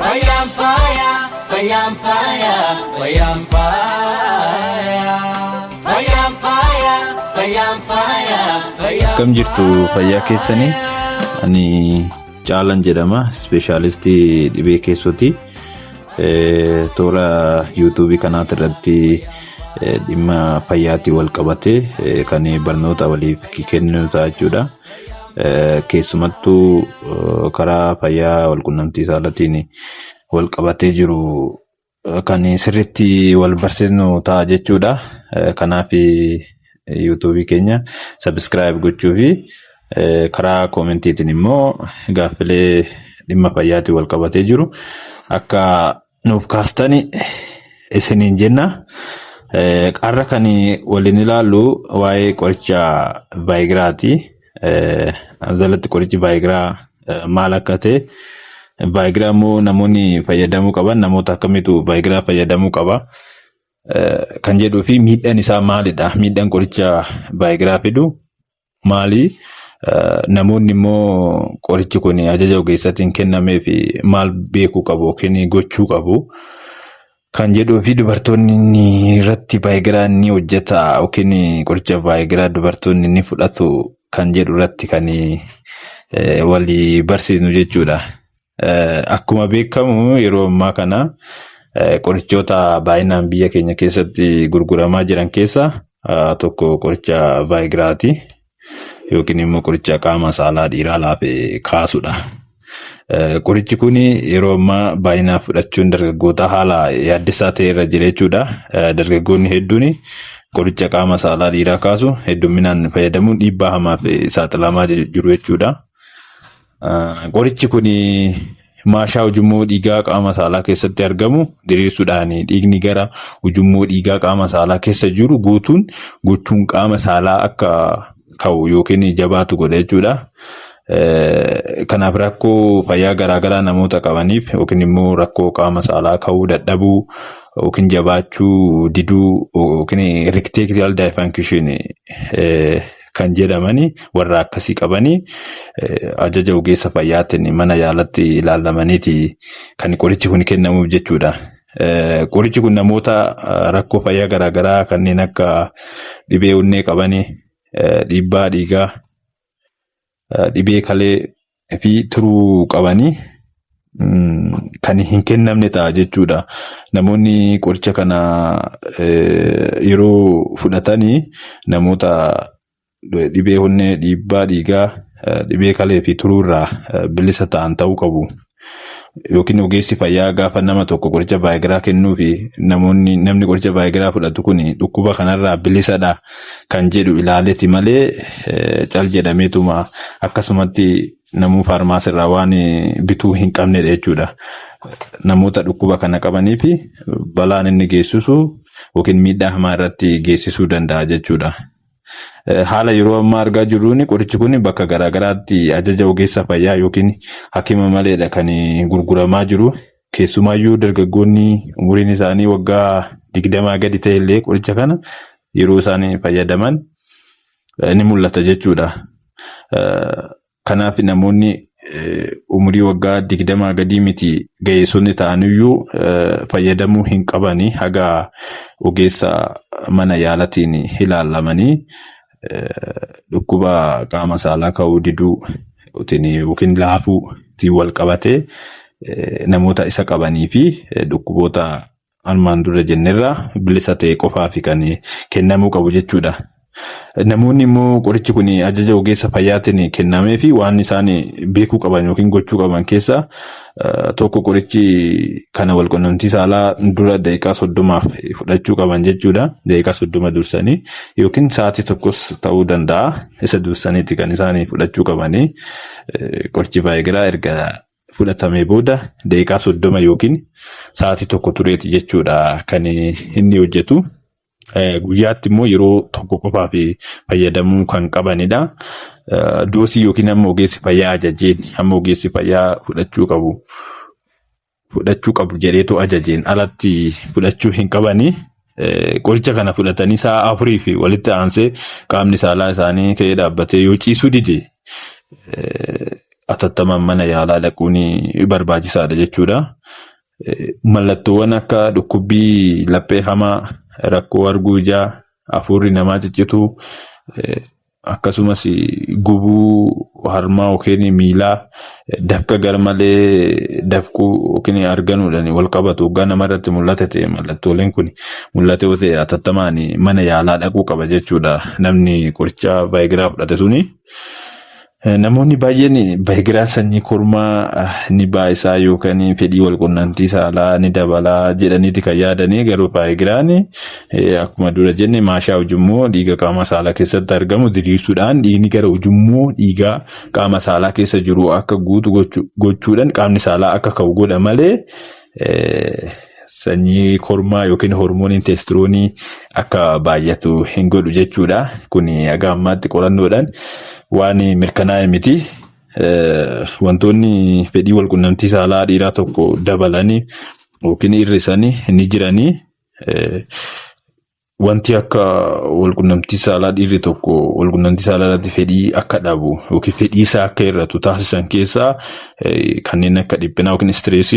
Fayyaan faaya, fayyaan faaya, fayyaan faaya. Fayyaan faaya, fayyaan faaya, fayyaan Akkam jirtu, fayyaa keessanii? Ani Caalan jedhama, ispeeshaalistii dhibee keessooti. Toora yuutuubii kanaati irratti dhimma fayyaatiin wal qabatee kan barnoota waliif kenninu ta'a jechuudha. Keessumattuu karaa fayyaa walqunnamtii saalaatiin wal qabatee jiru kan sirriitti wal barsiisnu ta'a jechuudha. Kanaaf yuutuubii keenya subscribe gochuu fi karaa koomentiitiin immoo gaaffilee dhimma fayyaatiin wal qabatee jiru akka nuuf kaastani isiniin jenna. Har'a kan waliin ilaallu waa'ee qoricha Vaayigiraati. Jalatti qorichi Vaayigiraa maal akka ta'e, Vaayigiraa immoo namoonni fayyadamuu qaban namoota akkamiitu Vaayigiraa fayyadamuu qaba kan jedhuu fi miidhaan isaa maalidha? Miidhaan qoricha Vaayigiraa fidu maali? Namoonni immoo qorichi kun ajaja ogeessaatiin kennamee fi maal beekuu qabu yookiin gochuu qabu kan jedhuu fi dubartoonni irratti Vaayigiraa ni hojjeta yookiin qoricha Vaayigiraa dubartoonni ni fudhatu kan jedhu irratti kan walii barsiisnu jechuudha. Akkuma beekamu yeroo ammaa kana qorichoota baay'inaan biyya keenya keessatti gurguramaa jiran keessaa tokko qoricha Vaayigiraati. Yookiin immoo qoricha qaama saalaa dhiiraa laafee kaasudha. Qorichi kun yeroo ammaa baay'inaan fudhachuun dargaggoota haala yaaddessaa ta'e irra jira jechuudha. Dargaggoonni hedduun qoricha qaama saalaa dhiiraa kaasu hedduminaan fayyadamuun dhiibbaa hamaaf saaxilamaa jiru jechuudha. Qorichi kun maashaa ujummoo dhiigaa qaama saalaa keessatti argamu diriirsuudhaan dhiigni gara ujummoo dhiigaa qaama saalaa keessa jiru guutuun gochuun qaama saalaa akka ka'u yookiin jabaatu godha jechuudha. Kanaaf rakkoo fayyaa garaagaraa namoota qabaniif yookiin immoo rakkoo qaama saalaa ka'uu dadhabuu yookiin jabaachuu diduu yookiin erectile dysfunction kan jedhamani warra akkasii qabanii ajaja ogeessa fayyaatiin mana yaalatti ilaalamaniiti kan qorichi kun kennamuuf jechuudha. Qorichi kun namoota rakkoo fayyaa garaagaraa kanneen akka dhibee onnee qabanii, dhiibbaa dhiigaa, dhibee kalee fi tiruu qabanii kan hin kennamne ta'a jechuudha. Namoonni qoricha kana yeroo fudhatanii namoota dhibee onnee, dhiibbaa dhiigaa, dhibee kalee fi tiruu irraa bilisa ta'an ta'uu qabu. Yookiin ogeessi fayyaa gaafa nama tokko qoricha Vaayigiraa kennuu fi namoonni namni qoricha Vaayigiraa fudhatu kun dhukkuba kanarraa bilisadha kan jedhu ilaaleeti malee cal jedhameetuma akkasumatti namuu faarmaasirraa waan bituu hin qabnedha jechuudha. Namoota dhukkuba kana qabanii fi balaan inni geessisu yookiin miidhaa hamaa irratti geessisuu danda'a jechuudha. Haala yeroo ammaa argaa jirruun qorichi kun bakka garaagaraatti ajaja ogeessa fayyaa yookiin hakima maleedha kan gurguramaa jiru. Keessumaayyuu dargaggoonni umuriin isaanii waggaa 20 gadi ta'e illee qoricha kana yeroo isaan fayyadaman ni mul'ata jechuudha. Kanaaf namoonni umurii waggaa 20 gadii miti, ga'eessonni ta'aniyyuu fayyadamuu hin qabanii haga ogeessa mana yaalatiin ilaalamanii dhukkuba qaama saalaa ka'uu diduu yookiin laafuu wal qabatee namoota isa qabanii fi dhukkuboota armaan dura jennerraa bilisa ta'e qofaaf kan kennamuu qabu jechuudha. Namoonni immoo qorichi kun ajaja ogeessa fayyaatiin kennamee fi waan isaan beekuu qaban yookiin gochuu qaban keessaa tokko qorichi kana walqunnamtii saalaa dura daqiiqaa 30f fudhachuu qaban jechuudha. Daqiiqaa 30 dursanii yookiin sa'aatii tokkos ta'uu danda'a. Isa dursaniiti kan isaan fudhachuu qabanii. Qorichi Vaayigiraa erga fudhatamee booda daqiiqaa 30 yookiin sa'aatii tokko tureeti jechuudha kan inni hojjetu. Guyyaatti immoo yeroo tokko qofaaf fayyadamuu kan qabanidha. Doosii yookiin hamma ogeessi fayyaa ajajeen, hamma ogeessi fayyaa fudhachuu qabu jedheetu ajajeen alatti fudhachuu hin qabani. Qoricha kana fudhatanii sa'a 4 fi walitti aansee qaamni saalaa isaanii ka'ee dhaabbatee yoo ciisuu dide atattamaan mana yaalaa dhaquun barbaachisaadha jechuudha. Mallattoowwan akka dhukkubbii laphee hamaa, rakkoo arguu ijaa, hafuurri namaa ciccituu, akkasumas gubuu harmaa yookiin miilaa, dafqa garmalee dafquu yookiin arganuudhaan wal qabatu hoggaa namarratti mul'ate ta'e, mallattooleen kun mul'ate yoo ta'e, atattamaan mana yaalaa dhaquu qaba jechuudha namni qoricha Viagra fudhate suni. Namoonni baay'een Viagra sanyii kormaa ni baay'isaa yookaan fedhii walqunnamtii saalaa ni dabalaa jedhaniiti kan yaadanii. Garuu Viagraan akkuma dura jenne maashaa ujummoo dhiiga qaama saalaa keessatti argamu diriirsuudhaan dhiigni gara ujummoo dhiigaa qaama saalaa keessa jiru akka guutu gochuudhaan qaamni saalaa akka ka'u godha malee sanyii kormaa yookiin hormooniin teestiroonii akka baay'atu hin godhu jechuudha. Kun haga ammaatti qorannoodhaan waan mirkanaa'e miti. Wantoonni fedhii walqunnamtii saalaa dhiiraa tokko dabalanii yookiin hir'isanii ni jiranii. Wanti akka walqunnamtii saalaa dhiirri tokko walqunnamtii saalaa irratti fedhii akka dhabu yookiin fedhii isaa akka hir'atu taasisan keessaa kanneen akka dhiphinaa yookiin stress,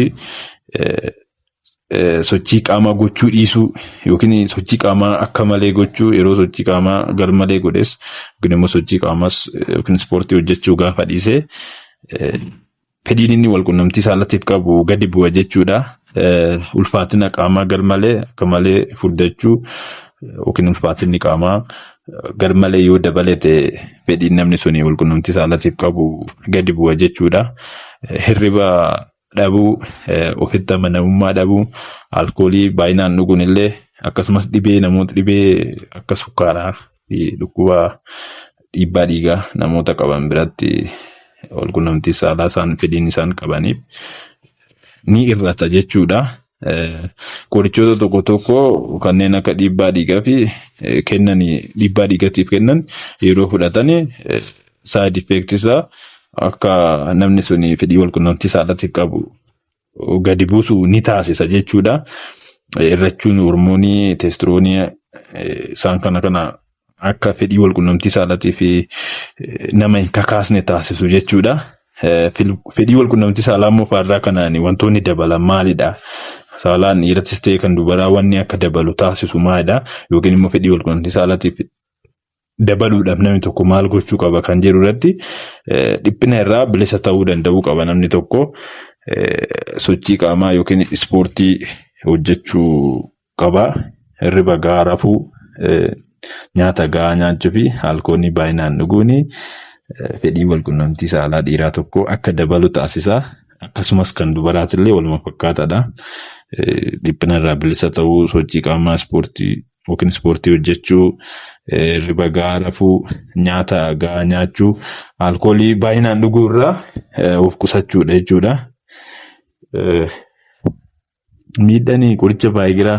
sochii qaamaa gochuu dhiisuu yookiin sochii qaamaa akka malee gochuu, yeroo sochii qaamaa gar malee godhes yookiin immoo sochii qaamaas yookiin ispoortii hojjechuu gaafa dhiisee fedhiin inni walqunnamtii saalaatiif qabu gadi bu'a jechuudha. Ulfaatina qaamaa gar malee akka malee furdachuu yookiin ulfaatinni qaamaa gar malee yoo dabalate fedhiin namni suni walqunnamtii saalaatiif qabu gadi bu'a jechuudha. Hirriba dhabuu, ofitti amanamummaa dhabuu, alkoolii baay'inaan dhuguun illee, akkasumas dhibee namoota dhibee akka sukkaaraa fi dhukkuba dhiibbaa dhiigaa namoota qaban biratti walqunnamtii saalaa isaan fedhiin isaan qabaniif ni hir'ata jechuudha. Qorichoota tokko tokko kanneen akka dhiibbaa dhiigaa fi kennan, dhiibbaa dhiigatiif kennan yeroo fudhatan side effect isaa akka namni sun fedhii walqunnamtii saalaatiif qabu gadi buusu ni taasisa jechuudha. Hir'achuun hormoonii teestiroonii isaan kana kana akka fedhii walqunnamtii saalaatiif nama hin kakaasne taasisu jechuudha. Fedhii walqunnamtii saalaa immoo faarraa kanaan wantoonni dabalan maalidha? Saalaan dhiirattis ta'e kan dubaraa wanni akka dabalu taasisu maalidha? Yookiin immoo fedhii walqunnamtii saalaatiif dabaluudhaaf namni tokko maal gochuu qaba kan jedhu irratti, dhiphina irraa bilisa ta'uu danda'uu qaba namni tokko. Sochii qaamaa yookiin ispoortii hojjechuu qaba. Hirriba gahaa rafuu, nyaata gahaa nyaachuu fi alkoolii baay'inaan dhuguun fedhii walqunnamtii saalaa dhiiraa tokko akka dabalu taasisa. Akkasumas kan dubaraatillee waluma fakkaataadha. Dhiphina irraa bilisa ta'uu, sochii qaamaa ispoortii yookiin ispoortii hojjechuu, hirriba gahaa rafuu, nyaata gahaa nyaachuu, alkoolii baay'inaan dhuguu irraa of qusachuudha jechuudha. Miidhaan qoricha Viagra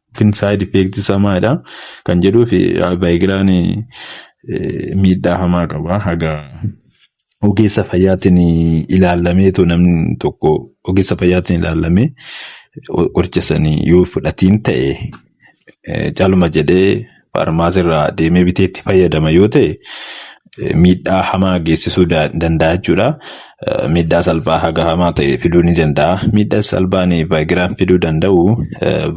yookiin side effect isaa maalidha kan jedhuu fi Viagraan miidhaa hamaa qaba. Haga ogeessa fayyaatiin ilaalameetu namni tokko ogeessa fayyaatiin ilaalamee qoricha sanii yoo fudhatiin ta'e, caluma jedhee faarmaasiirraa deemee bitee itti fayyadama yoo ta'e, miidhaa hamaa geessisuu danda'a jechuudha. Miidhaa salphaa haga hamaa ta'e fiduu ni danda'a. Miidhaa salphaan Viagraan fiduu danda'u,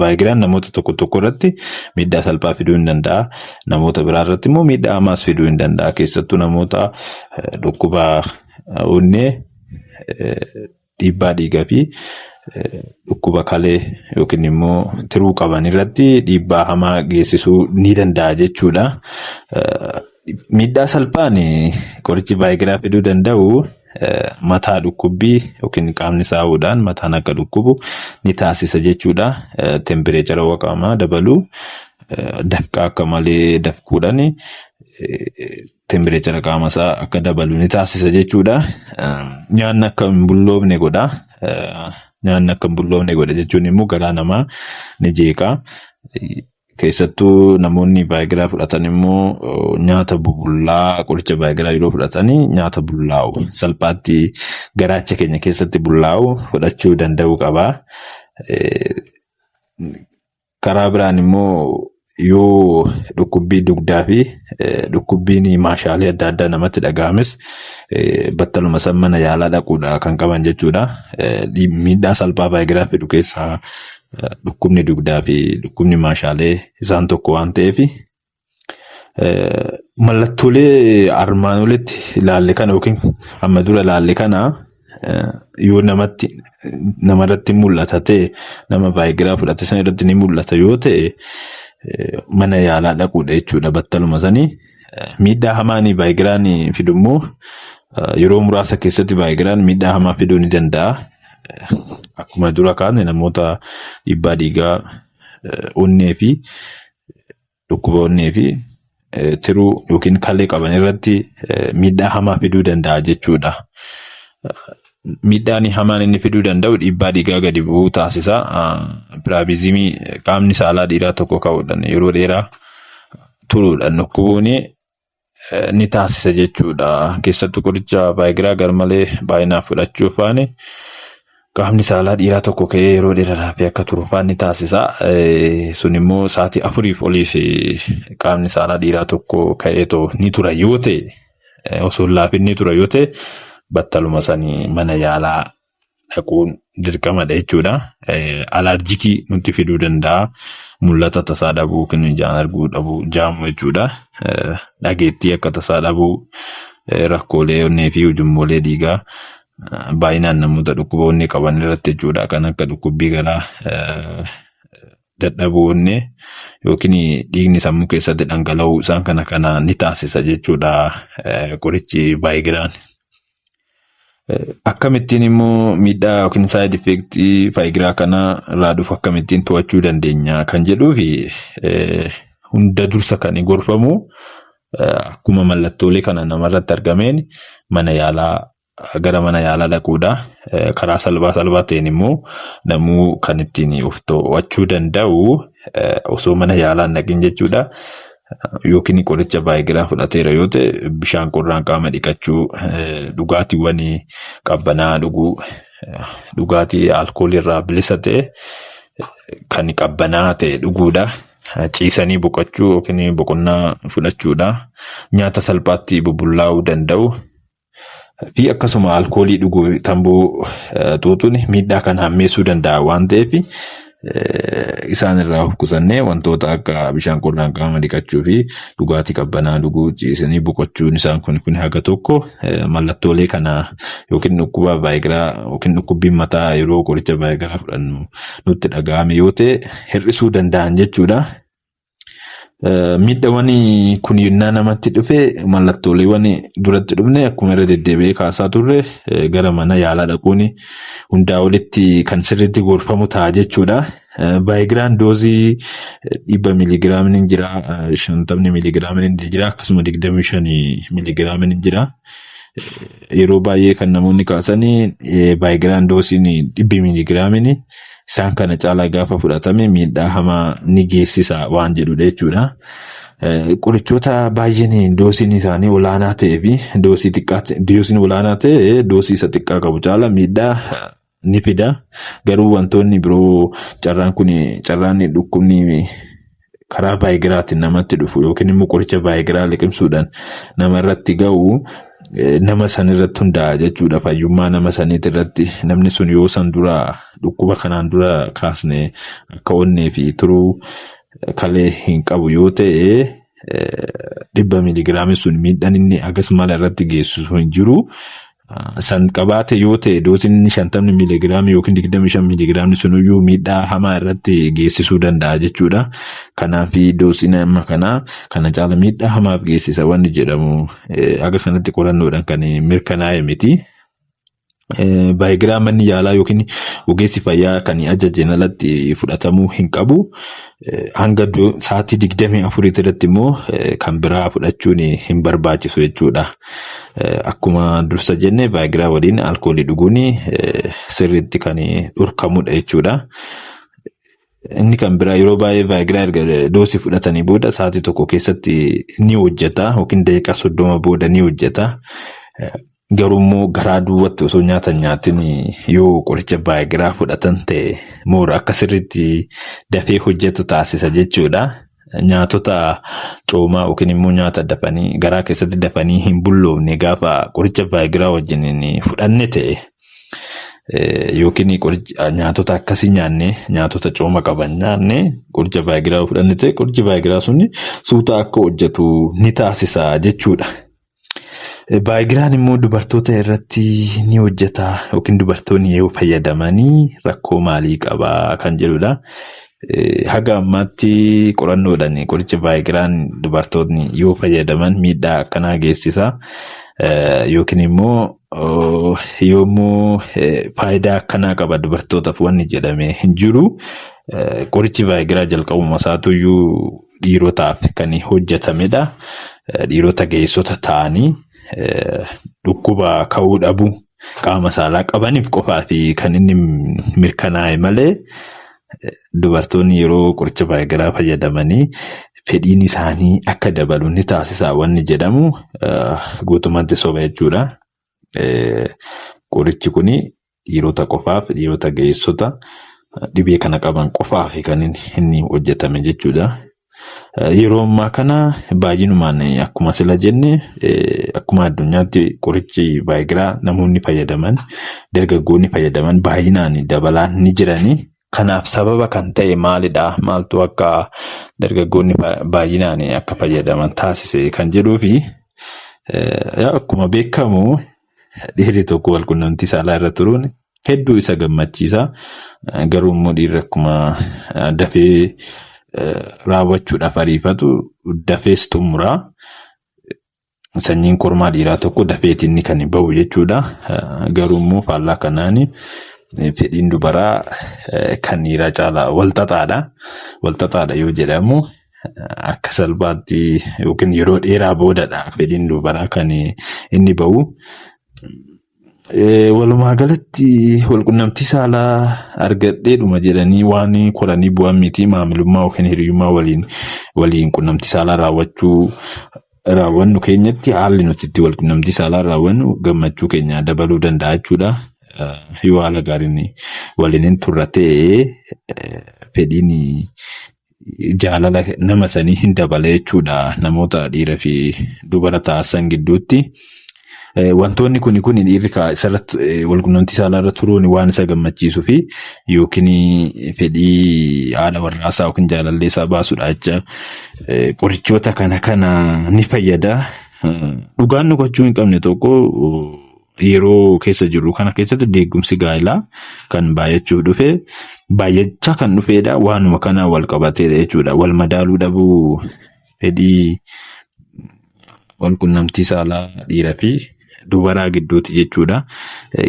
Viagraan namoota tokko tokko irratti miidhaa salphaa fiduu ni danda'a. Namoota biraa irratti immoo miidhaa hamaas fiduu ni danda'a. Keessattuu namoota dhukkuba onnee, dhiibbaa dhiigaa fi dhukkuba kalee yookiin immoo tiruu qaban irratti dhiibbaa hamaa geessisuu ni danda'a jechuudha. Miidhaa salphaan qorichi Viagra fiduu danda'u mataa dhukkubbii yookiin qaamni saawuudhaan mataan akka dhukkubu ni taasisa jechuudha. Temperature qaamaa dabaluu, dafqa akka malee dafquudhaan temperature qaama isaa akka dabalu ni taasisa jechuudha. Nyaanni akka hin bulloofne godha. Nyaanni akka hin bulloofne godha jechuun immoo garaa namaa ni jeeqa. Keessattuu namoonni Viagra fudhatan immoo nyaata bubullaa, qoricha Viagra yeroo fudhatan nyaata bullaa'u salphaatti garaacha keenya keessatti bullaa'u fudhachuu danda'uu qaba. Karaa biraan immoo yoo dhukkubbii dugdaa fi dhukkubbiin maashaalee adda addaa namatti dhaga'ames battaluma san mana yaalaa dhaquudha kan qaban jechuudha. Miidhaa salphaa Vaayigiraa fidu keessaa dhukkubni dugdaa fi dhukkubni maashaalee isaan tokko waan ta'eef, mallattoolee armaan olitti ilaalle kana yookiin amma dura ilaalle kana yoo namatti namarratti mul'ata ta'e, nama Vaayigiraa fudhate sana irratti ni mul'ata yoo ta'e, mana yaalaa dhaquudha jechuudha battaluma sanii. Miidhaa hamaan Vaayigiraan fidu immoo yeroo muraasa keessatti Vaayigiraan miidhaa hamaa fiduu ni danda'a. Akkuma dura kaasne, namoota dhiibbaa dhiigaa, onnee fi dhukkuba onnee fi tiruu yookiin kalee qaban irratti miidhaa hamaa fiduu danda'a jechuudha. Miidhaan hamaan inni fiduu danda'u dhiibbaa dhiigaa gadi bu'uu taasisa. Priapism, qaamni saalaa dhiiraa tokko ka'uudhaan yeroo dheeraa turuudhaan dhukkubuun ni taasisa jechuudha. Keessattuu qoricha Vaayigiraa garmalee baay'inaan fudhachuu faani qaamni saalaa dhiiraa tokko ka'ee yeroo dheeraadhaaf akka turu faan ni taasisa. Sun immoo sa'aatii 4f oliif qaamni saalaa dhiiraa tokko ka'eetoo ni tura yoo ta'e, osoo hin laafin ni tura yoo ta'e, battaluma sanii mana yaalaa dhaquun dirqamadha jechuudha. Allergic nutti fiduu danda'a. Mul'ata tasaa dhabuu yookiin ijaan arguu dhabuu, jaamuu jechuudha. Dhageettii akka tasaa dhabuu, rakkoolee onnee fi ujummoolee dhiigaa baay'inaan namoota dhukkuba onnee qaban irratti jechuudha. Kan akka dhukkubbii garaa, dadhabuu onnee yookiin dhiigni sammuu keessatti dhangala'uu, isaan kana kana ni taasisa jechuudha qorichi Vaayigiraan. Akkamittiin immoo miidhaa yookiin side effect Vaayigiraa kana irraa dhufu akkamittiin to'achuu dandeenya kan jedhuu fi hunda dursa kan gorfamu akkuma mallattoolee kana namarratti argameen mana yaalaa gara mana yaalaa dhaquudha. Karaa salphaa salphaa ta'een immoo namuu kan ittiin of to'achuu danda'u osoo mana yaalaa hin dhaqin jechuudha. Yookiin qoricha Vaayigiraa fudhateera yoo ta'e, bishaan qorraan qaama dhiqachuu, dhugaatiiwwan qabbanaa dhuguu, dhugaatii alkoolii irraa bilisa ta'e kan qabbanaa ta'e dhuguudha. Ciisanii boqochuu yookiin boqonnaa fudhachuudha. Nyaata salphaatti bubbullaa'uu danda'u fi akkasuma alkoolii dhuguu, tamboo xuuxuun miidhaa kana hammeessuu danda'a waan ta'eef, isaan irraa of qusannee wantoota akka bishaan qorraan qaama dhiqachuu fi dhugaatii qabbanaa dhuguu, ciisanii boqochuun, isaan kun haga tokko mallattoolee kana yookiin dhukkuba Vaayigiraa yookiin dhukkubbiin mataa yeroo qoricha Vaayigiraa fudhannu nutti dhaga'ame yoo ta'e hir'isuu danda'an jechuudha. Miidhaawwan kun yennaa namatti dhufe, mallattooleewwan duratti dhufne akkuma irra deddeebi'ee kaasaa turre, gara mana yaalaa dhaquun hundaa olitti kan sirriitti gorfamu ta'a jechuudha. Vaayigiraan doozii 100 miiligiraamiin ni jira, 50 miiligiraamiin ni jira, akkasuma 25 miiligiraamiin ni jira. Yeroo baay'ee kan namoonni kaasan Vaayigiraan doosiin 100 miiligiraamiin isaan kana caalaa gaafa fudhatame miidhaa hamaa ni geessisa waan jedhudha jechuudha. Qorichoota baay'een doosiin isaanii olaanaa ta'ee fi doosii xiqqaa, doosiin olaanaa ta'e doosii isa xiqqaa qabu caala miidhaa ni fida. Garuu wantoonni biroo carraan kun, carraan dhukkubni karaa Vaayigiraatiin namatti dhufu yookiin immoo qoricha Vaayigiraa liqimsuudhaan namarratti ga'u nama san irratti hundaa'a jechuudha. Fayyummaa nama saniit irratti, namni sun yoo san dura dhukkuba kanaan dura kaasne akka onnee fi turuu kalee hin qabu yoo ta'e, 100 miiligiraamii sun miidhaan inni hagas mala irratti geessisu hin jiru. San qabaate yoo ta'e, doosiin inni 50 miiligiraamii yookiin 25 miiligiraamii sunuyyuu miidhaa hamaa irratti geessisuu danda'a jechuudha. Kanaaf doosiin amma kanaa kana caala miidhaa hamaaf geessisa wanni jedhamu haga kanatti qorannoodhaan kan mirkanaa'e miti. Vaayigiraa manni yaalaa yookiin ogeessi fayyaa kan ajajeen alatti fudhatamuu hin qabu. Hanga sa'aatii 24 irratti immoo kan biraa fudhachuun hin barbaachisu jechuudha. Akkuma dursa jenne, Vaayigiraa waliin alkoolii dhuguun sirriitti kan dhorkamudha jechuudha. Inni kan biraa, yeroo baay'ee Vaayigiraa erga doosii fudhatanii booda sa'aatii 1 keessatti ni hojjeta yookiin daqiiqaa 30 booda ni hojjeta. Garuu immoo garaa duwwaatti osoo nyaata hin nyaatin yoo qoricha Vaayigiraa fudhatan ta'e moora akka sirriitti dafee hojjetu taasisa jechuudha. Nyaatota coomaa yookiin immoo nyaata dafanii garaa keessatti dafanii hin bulloofne gaafa qoricha Vaayigiraa wajjin fudhanne ta'e yookiin nyaatota akkasii nyaanne, nyaatota cooma qaban nyaanne, qoricha Vaayigiraa fudhanne ta'e, qorichi Vaayigiraa sun suuta akka hojjetu ni taasisa jechuudha. Vaayigiraan immoo dubartoota irratti ni hojjeta yookiin dubartoonni yoo fayyadamanii rakkoo maalii qabaa kan jedhudha. Haga ammaatti qorannoodhaan qorichi Vaayigiraan dubartoonni yoo fayyadaman miidhaa akkanaa geessisa. Yookiin immoo yoommoo faayidaa akkanaa qaba dubartootaaf wanni jedhame hin jiru. Qorichi Vaayigiraa jalqabuma isaatuyyuu dhiirotaaf kan hojjetamedha. Dhiirota ga'eessota ta'anii dhukkuba ka'uu dhabuu qaama saalaa qabaniif qofaa fi kan inni mirkanaa'e malee, dubartoonni yeroo qoricha Vaayigiraa fayyadamanii fedhiin isaanii akka dabalu ni taasisa wanni jedhamu guutummaatti soba jechuudha. Qorichi kun dhiirota qofaaf, dhiirota ga'eessota dhibee kana qaban qofaaf kan inni hojjetame jechuudha. Yeroo ammaa kana baay'inumaan akkuma sila jenne, akkuma addunyaatti qorichi Vaayigiraa namoonni fayyadaman, dargaggoonni fayyadaman baay'inaan dabalaa ni jirani. Kanaaf sababa kan ta'e maalidha? Maaltu akka dargaggoonni baay'inaan akka fayyadaman taasise kan jedhuu fi akkuma beekamu dhiirri tokko walqunnamtii saalaa irra turuun hedduu isa gammachiisa. Garuu immoo dhiirri akkuma dafee raawwachuudhaaf ariifatu dafees xumuraa. Sanyiin kormaa dhiiraa tokko dafeeti inni kan bahu jechuudha. Garuu immoo faallaa kanaan fedhiin dubaraa kan dhiiraa caalaa wal xaxaadha. Wal xaxaadha yoo jedhamu akka salphaatti yookiin yeroo dheeraa boodadha fedhiin dubaraa kan inni bahu. Walumaa galatti walqunnamtii saalaa argadheedhuma jedhanii waan koranii bu'an miti. Maamilummaa yookiin hiriyummaa waliin qunnamtii saalaa raawwachuu raawwannu keenyatti haalli nuti itti walqunnamtii saalaa raawwannu gammachuu keenya dabaluu danda'a jechuudha. Yoo haala gaariin waliin hin turre ta'e, fedhiin jaalala nama sanii hin dabala jechuudha namoota dhiira fi dubara taasisan gidduutti. Wantoonni kun dhiirri isarratti walqunnamtii saalaa irra turuun waan isa gammachiisuu fi yookiin fedhii haadha warraasaa yookiin jaalallee isaa baasuudha jecha qorichoota kana ni fayyada. Dhugaan nu gochuu hin qabne tokko, yeroo keessa jirru kana keessatti deeggarsi gaa'elaa kan baay'achuuf dhufe, baay'achaa kan dhufedha. Waanuma kanaan wal qabateedha jechuudha. Wal madaaluu dhabuu fedhii walqunnamtii saalaa dhiiraa fi dubaraa gidduuti jechuudha.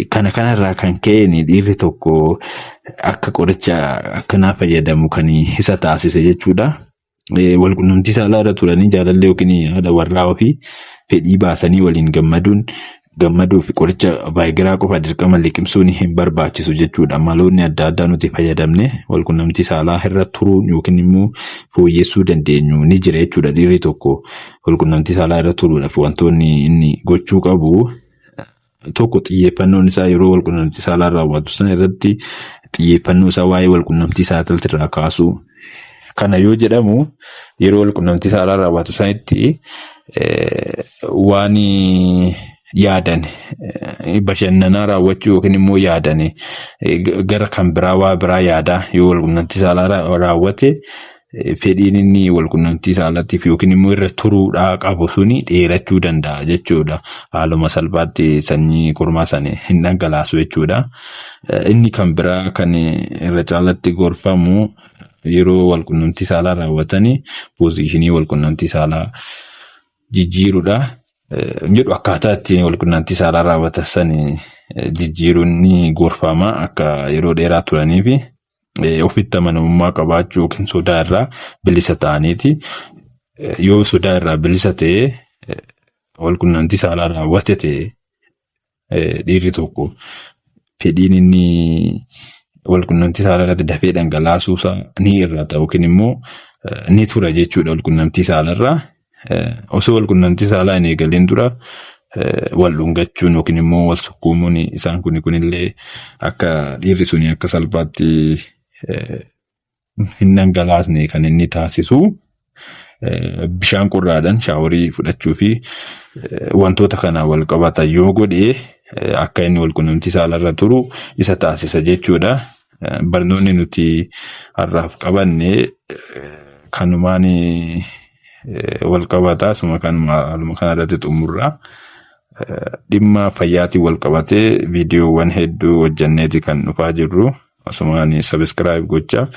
Kana kanarraa kan ka'een dhiirri tokko akka qoricha akkanaa fayyadamu kan isa taasise jechuudha. Walqunnamtii saalaa irra turanii jaalallee yookiin haadha warraa ofii fedhii baasanii waliin gammaduun gammaduu fi qoricha Vaayigiraa qofa dirqama liqimsuun hin barbaachisu jechuudha. Maloonni adda addaa nuti fayyadamne walqunnamtii saalaa irra turuun yookiin immoo fooyyessuu dandeenyu ni jira jechuudha. Dhiirri tokko walqunnamtii saalaa irra turuudhaaf wantoonni inni gochuu qabu tokko, xiyyeeffannoon isaa yeroo walqunnamtii saalaa raawwatu sana irratti xiyyeeffannoo isaa waa'ee walqunnamtii saalaa irraa kaasuu. Kana yoo jedhamu, yeroo walqunnamtii saalaa raawwatu sanitti waan yaadan bashannanaa raawwachuu yookiin immoo yaadan gara kan biraa, waa biraa yaadaa yoo walqunnamtii saalaa raawwate, fedhiin inni walqunnamtii saalaatiif yookiin immoo irra turuudhaa qabu suni dheerachuu danda'a jechuudha. Haaluma salphaatti sanyii kormaa sana hin dhangalaasu jechuudha. Inni kan biraa kan irra caalatti gorfamu, yeroo walqunnamtii saalaa raawwatanii position walqunnamtii saalaa jijjiiruudha. Jedhu akkaataa ittiin walqunnamtii saalaa raawwatan sani jijjiiruun ni gorfama, akka yeroo dheeraa turanii fi ofitti amanamummaa qabaachuu yookiin sodaa irraa bilisa ta'aniiti. Yoo sodaa irraa bilisa ta'ee walqunnamtii saalaa raawwate ta'e, dhiirri tokko fedhiin inni walqunnamtii saalaa irratti dafee dhangalaasuu isaa ni hir'ata yookiin immoo ni tura jechuudha walqunnamtii saalarraa. Osoo walqunnamtii saalaa hin eegalin dura Wal dhungachuun yookiin immoo wal sukkuumuun isaan kun kunillee akka dhiirri suni akka salphaatti hin dhangalaasne kan inni taasisu. Bishaan qorraadhaan shaaworii fudhachuu fi wantoota kanaan wal qabatan yoo godhe akka inni wal quunnamtii saalarra turu isa taasisa jechuudha. Barnoonni nuti har'aaf qabanne kanumaan wal qabata. Asuma kanuma haaluma kanarratti xumurra. Dhimma fayyaatiin wal qabatee viidiyoowwan hedduu hojjanneeti kan dhufaa jirru. Asumaan subscribe gocha.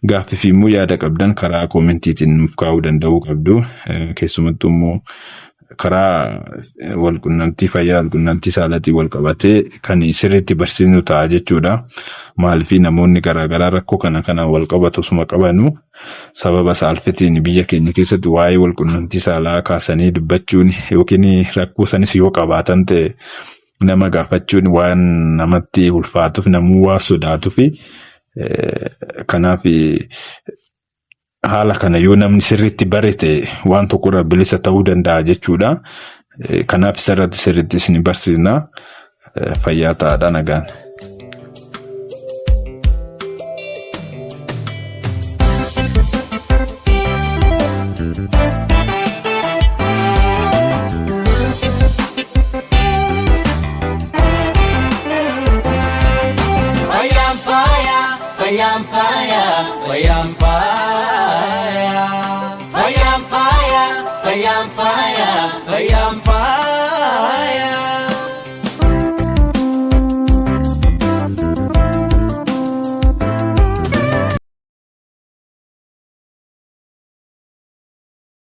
Gaaffii fi immoo yaada qabdan karaa koomentiitiin nuuf kaa'uu danda'uu qabdu. Keessumattuu immoo karaa walqunnamtii fayyaa walqunnamtii saalaatiin wal qabatee kan sirriitti barsiisnu ta'a jechuudha. Maaliif namoonni garaagaraa rakkoo kana kanaan wal qabatu osuma qabanu sababa saalfitiin biyya keenya keessatti waa'ee walqunnamtii saalaa kaasanii dubbachuun yookiin rakkoo sanis yoo qabaatan ta'e nama gaafachuun waan namatti ulfaatuuf namuu waan sodaatuuf, kanaaf haala kana yoo namni sirriitti barate waan tokkorraa bilisa ta'uu danda'a jechuudha. Kanaaf isarratti sirriitti isin barsiisna. Fayyaa ta'aadha, nagaan. Fayyaan faaya, fayyaan faaya, fayyaan faaya.